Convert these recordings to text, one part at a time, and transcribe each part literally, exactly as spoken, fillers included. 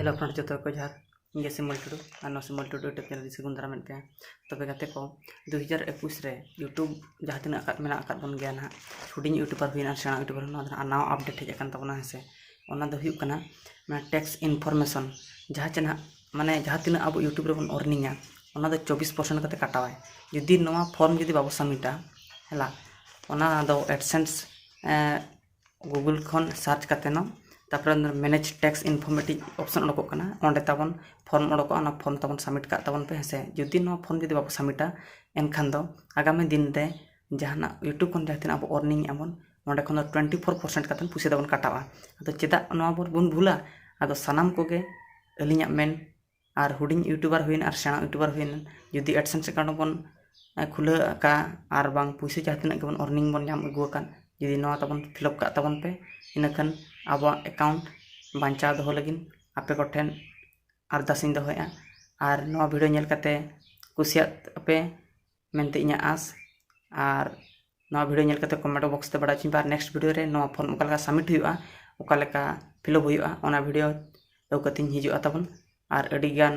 Hello friend, ᱡᱚᱛᱚ ᱠᱚ ᱡᱚᱦᱟᱨ᱾ ᱤᱧ ᱜᱮ ᱥᱤᱢᱚᱞ ᱴᱩᱰᱩ ᱟᱨ ᱱᱚᱣᱟ ᱥᱤᱢᱚᱞ ᱴᱩᱰᱩ YouTube channel ᱨᱮ ᱥᱟᱹᱜᱩᱱ ᱫᱟᱨᱟᱢ ᱢᱮᱱᱟᱜ ᱯᱮᱭᱟ᱾ ᱛᱚᱵᱮ ᱜᱟᱛᱮ ᱠᱚ, ᱫᱩ ᱦᱟᱡᱟᱨ ᱮᱠᱩᱥ ᱨᱮ YouTube ᱡᱟᱦᱟᱸ ᱛᱤᱱᱟᱹᱜ ᱟᱠᱟᱫ ᱢᱮᱱᱟᱜ ᱟᱠᱟᱫ ᱵᱚᱱ ᱜᱮᱭᱟ ᱱᱟᱦᱟᱜ, ᱦᱩᱰᱤᱧ YouTuber ᱦᱩᱭᱮᱱ ᱟᱨ ᱥᱮᱬᱟ YouTuber ᱦᱩᱭᱮᱱ, ᱱᱚᱣᱟ ᱫᱚ ᱱᱟᱦᱟᱜ ᱱᱟᱣᱟ update ᱦᱮᱡ ᱟᱠᱟᱱ ᱛᱟᱵᱚᱱᱟ, ᱦᱮᱸ ᱥᱮ᱾ ᱚᱱᱟ ᱫᱚ ᱦᱩᱭᱩᱜ ᱠᱟᱱᱟ ᱢᱟᱱᱮ tax information, ᱡᱟᱦᱟᱸ ᱪᱮ ᱱᱟᱦᱟᱜ ᱢᱟᱱᱮ ᱡᱟᱦᱟᱸ ᱛᱤᱱᱟᱹᱜ ᱟᱵᱚ YouTube ᱨᱮᱵᱚᱱ earningᱟ, ᱚᱱᱟ ᱫᱚ ᱪᱚᱵᱵᱤᱥ percent ᱠᱟᱛᱮ ᱠᱟᱴᱟᱣᱟᱭ᱾ ᱡᱩᱫᱤ ᱱᱚᱣᱟ form ᱡᱩᱫᱤ ᱵᱟᱵᱚ submitᱟ, ᱦᱮᱞᱟ, ᱚᱱᱟ ᱫᱚ AdSense, ᱮ, Google ᱠᱷᱚᱱ search ᱠᱟᱛᱮ ᱱᱚ, ᱛᱟᱨᱯᱚᱨᱮ ᱚᱱᱟ manage tax info ᱢᱤᱫᱴᱤᱡ option ᱚᱰᱚᱠᱚᱜ ᱠᱟᱱᱟ, ᱚᱸᱰᱮ ᱛᱟᱵᱚᱱ form ᱚᱰᱚᱠᱚᱜᱼᱟ, ᱚᱱᱟ form ᱛᱟᱵᱚᱱ submit ᱠᱟᱜ ᱛᱟᱵᱚᱱ ᱯᱮ, ᱦᱮᱸ ᱥᱮ᱾ ᱡᱩᱫᱤ ᱱᱚᱣᱟ form ᱡᱩᱫᱤ ᱵᱟᱵᱚ submitᱟ, ᱮᱱᱠᱷᱟᱱ ᱫᱚ ᱟᱜᱟᱢᱤ ᱫᱤᱱ ᱨᱮ ᱡᱟᱦᱟᱱᱟᱜ YouTube ᱠᱷᱚᱱ ᱡᱟᱦᱟᱸ ᱛᱤᱱᱟᱹᱜ ᱟᱵᱚ earningᱮᱜᱼᱟ ᱵᱚᱱ, ᱱᱚᱸᱰᱮ ᱠᱷᱚᱱ ᱫᱚ twenty four percent ᱠᱟᱛᱮ ᱯᱩᱭᱥᱟᱹ ᱛᱟᱵᱚᱱ ᱠᱟᱴᱟᱜᱼᱟ᱾ ᱟᱫᱚ ᱪᱮᱫᱟᱜ ᱱᱚᱣᱟ ᱵᱚᱱ, ᱵᱚᱱ ᱵᱷᱩᱞᱟ? ᱟᱫᱚ ᱥᱟᱱᱟᱢ ᱠᱚᱜᱮ ᱟᱹᱞᱤᱧᱟᱜ ᱢᱮᱱ, ᱟᱨ ᱦᱩᱰᱤᱧ YouTuber ᱦᱩᱭᱮᱱ ᱟᱨ ᱥᱮᱬᱟ YouTuber ᱦᱩᱭᱮᱱ, ᱡᱩᱫᱤ AdSense account ᱵᱚᱱ, ᱮ, ᱠᱷᱩᱞᱟᱹᱣ ᱟᱠᱟᱫ ᱟᱨ ᱵᱟᱝ ᱯᱩᱭᱥᱟᱹ ᱡᱟᱦᱟᱸ ᱛᱤᱱᱟᱹᱜ ᱜᱮᱵᱚᱱ earning ᱵᱚᱱ ᱧᱟᱢ ᱟᱹᱜᱩ ᱟᱠᱟᱫ, ᱡᱩᱫᱤ ᱱᱚᱣᱟ ᱛᱟᱵᱚᱱ fill up ᱠᱟᱜ ᱛᱟᱵᱚᱱ ᱯᱮ, ᱤᱱᱟᱹᱠᱷᱟᱱ ᱟᱵᱚᱣᱟᱜ account ᱵᱟᱧᱪᱟᱣ ᱫᱚᱦᱚ ᱞᱟᱹᱜᱤᱫ ᱟᱯᱮ ᱠᱚᱴᱷᱮᱱ ᱟᱨᱫᱟᱥ ᱤᱧ ᱫᱚᱦᱚᱭᱮᱫᱼᱟ᱾ ᱟᱨ ᱱᱚᱣᱟ video ᱧᱮᱞ ᱠᱟᱛᱮ ᱠᱩᱥᱤᱭᱟᱜ ᱟᱯᱮ ᱢᱮᱱᱛᱮ ᱤᱧᱟᱹᱜ ᱟᱸᱥ᱾ ᱟᱨ ᱱᱚᱣᱟ video ᱧᱮᱞ ᱠᱟᱛᱮ comment box ᱛᱮ ᱵᱟᱲᱟᱭ ᱦᱚᱪᱚᱧ ᱯᱮ᱾ ᱟᱨ next video ᱨᱮ ᱱᱚᱣᱟ form ᱚᱠᱟ ᱞᱮᱠᱟ submit ᱦᱩᱭᱩᱜᱼᱟ, ᱚᱠᱟ ᱞᱮᱠᱟ fill up ᱦᱩᱭᱩᱜᱼᱟ, ᱚᱱᱟ video ᱟᱹᱜᱩ ᱠᱟᱛᱮᱧ ᱦᱤᱡᱩᱜᱼᱟ ᱛᱟᱵᱚᱱ᱾ ᱟᱨ ᱟᱹᱰᱤ ᱜᱟᱱ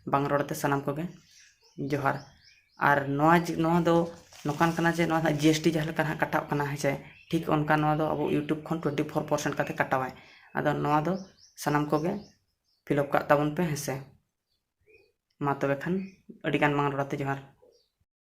ᱵᱟᱝ ᱨᱚᱲ ᱛᱮ ᱥᱟᱱᱟᱢ ᱠᱚᱜᱮ ᱡᱚᱦᱟᱨ᱾ ᱟᱨ ᱱᱚᱣᱟ ᱡᱤ-, ᱱᱚᱣᱟ ᱫᱚ ᱱᱚᱝᱠᱟᱱ ᱠᱟᱱᱟ ᱡᱮ ᱱᱚᱣᱟ ᱱᱟᱦᱟᱜ GST ᱡᱟᱦᱟᱸ ᱞᱮᱠᱟ ᱱᱟᱦᱟᱜ ᱠᱟᱴᱟᱜ ᱠᱟᱱᱟ, ᱦᱮᱸ ᱥᱮ, ᱴᱷᱤᱠ ᱚᱱᱠᱟ ᱱᱚᱣᱟ ᱫᱚ ᱟᱵᱚ YouTube ᱠᱷᱚᱱ twenty four percent ᱠᱟᱛᱮ ᱠᱟᱴᱟᱣᱟᱭ᱾ ᱟᱫᱚ ᱱᱚᱣᱟ ᱫᱚ ᱥᱟᱱᱟᱢ ᱠᱚᱜᱮ fill up ᱠᱟᱜ ᱛᱟᱵᱚᱱ ᱯᱮ, ᱦᱮᱸ ᱥᱮ᱾ ᱢᱟ ᱛᱚᱵᱮ ᱠᱷᱟᱱ ᱟᱹᱰᱤ ᱜᱟᱱ ᱵᱟᱝ ᱨᱚᱲ ᱛᱮ ᱡᱚᱦᱟᱨ᱾